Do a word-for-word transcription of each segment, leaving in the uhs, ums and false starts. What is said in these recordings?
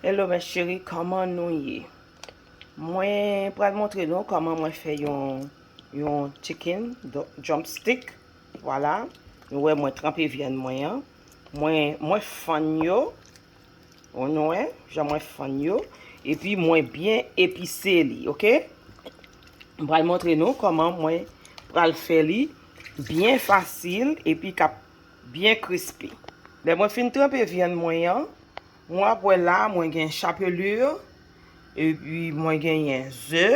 Hello mes chéris, kòman nou ye? Mwen pral montre nou kòman mwen fè yon, yon chicken do- drumstick. Vwala, nou wè mwen tranpe vyann mwen an. Mwen, mwen fann yo. Ou nou wè jan mwen fann yo. Epi mwen byen epise li, oke? Mwen pral montre nou kòman mwen pral fè li byen fasil epi k ap byen krispi. Lè mwen fin tranpe vyann mwen an, mwen ap wè la mwen gen chapelure, epi mwen genyen ze,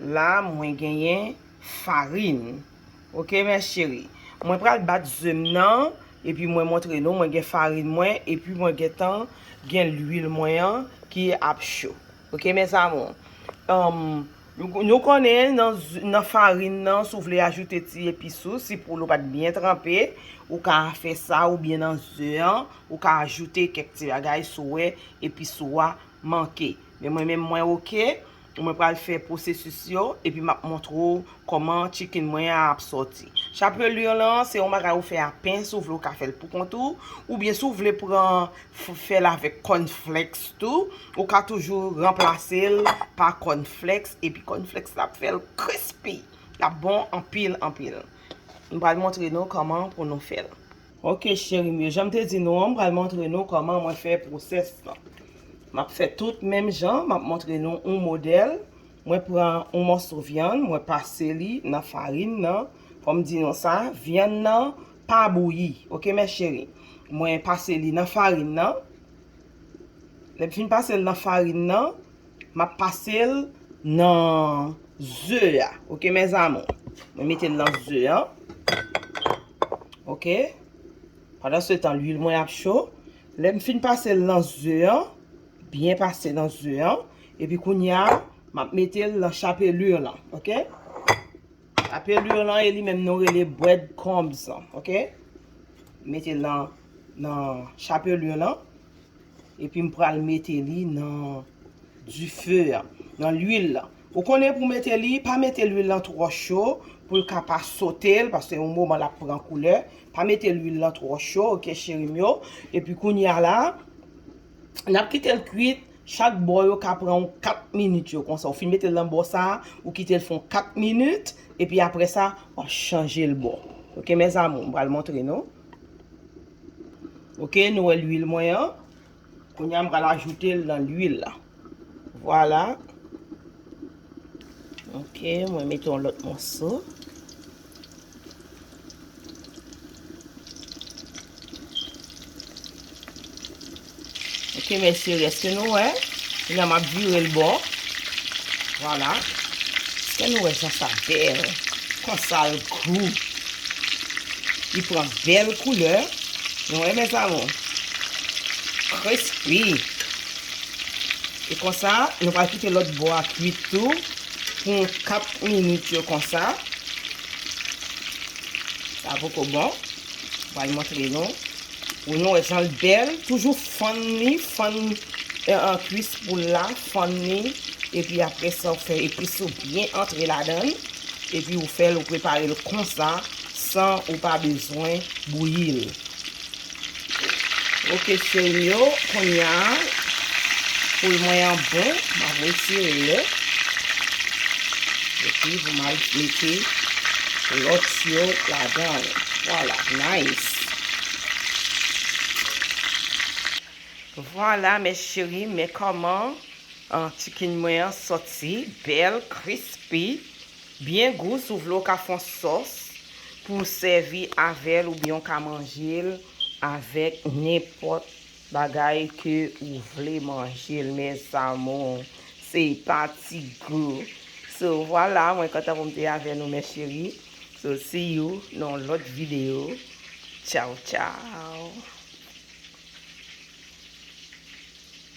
la mwen genyen farin. Oke mes chéris, mwen pral bat ze m nan, epi mwen montre nou mwen gen farin mwen, epi mwen gentan gen lwil mwen an ki ap cho. Oke mes amours. Anm, nou, nou konnen nan, z- nan farin nan, si w vle ajoute ti epis ou, si poul ou pa t byen tranpe, ou ka fè sa, oubyen nan ze an, ou ka ajoute kèk ti bagay si w wè epis ou a manke. Men mwen menm mwen oke, mwen pral fè pwosesis yo, epi m ap montre w kòman chicken mwen an ap sòti. Chapelure lan, se yon bagay ou fè a pen, si w vle ou ka fè l pou kont ou, oubyen si w vle pran f- fè l avèk cornflakes tou, ou ka toujou ranplase l pa cornflakes, epi cornflakes la ap fè l crispy. L ap bon anpil, anpil. M pral montre nou kòman pou nou fè l. Oke, cheri m yo, jan m te di nou an, m pral montre nou kòman mwen fè pwosès lan. M ap fè tout menm jan, m ap montre nou yon modèl. Mwen pran yon mòso vyann, mwen pase li nan farin nan. Fò m di nou sa, vyann nan pa bouyi, oke, mes chéris? Mwen pase li nan farin nan. Lè m fin pase l nan farin nan, m ap pase l nan ze a, oke, mes amours? Mwen mete l nan ze an, oke? Pandan se tan, lwil mwen ap cho. Lè m fin pase l nan ze an, byen pase nan ze an, epi kounye a, m ap mete l nan chapelure lan, oke? Chapelure lan, e li menm nou rele bread crumbs lan, oke? Mete l nan, nan chapelure lan, epi m pral mete li nan dife a, nan lwil la. Ou konnen pou mete li, pa mete lwil lan twò cho, pou l ka pa sote l, paske yon moman l ap pran koulè. Pa mete lwil lan twò cho, oke, cheri m yo? Epi kounye a la, n ap kite l kwit, chak bò yo ka pran yon kat minit yo konsa. Ou fin mete l nan bò sa a, ou kite l fè yon kat minit, epi apre sa, w ap chanje l bò. Oke, mes amours, m pral montre nou. Oke, nou wè lwil mwen an. Kounye a, m pral ajoute l nan lwil la. Vwala. Oke, mwen mete yon lòt mòso. Oke, mes chéris, èske nou wè? Kounye a, m ap vire l bò. Vwala. Èske nou wè jan sa bèl? Konsa l gou. Li pran bèl koulè. Nou wè, mes amours? Crispy. E konsa, nou pral kite lòt bò a kwit tou pou yon kat minit yo konsa. Sa poko bon. Pral montre nou. Pou nou wè jan l bèl, toujou fann li, fann eh, eh, kwis poul la, fann li, epi apre sa, ou fè epis ou byen antre ladan l, epi ou fè l, ou prepare l konsa, san ou pa bezwen bouyi l. Oke, cheri m yo, kounye a, poul mwen an bon, m ap retire l. Epi, pou m al mete lòt yo ladan l. Vwala, nice. Vwala, mes chéris, men kòman, ah, chicken mwen an sòti, bèl, crispy, byen gou. Si w vle, w ka fè yon sòs pou w sèvi avè l, oubyen w ka manje l avèk nenpòt bagay ke ou vle manje l, mes amours. Se pa ti gou. So, vwala, mwen kontan pou m te avè nou, mes chéris. So, see you nan yon lòt videyo. Tchaw, tchaw.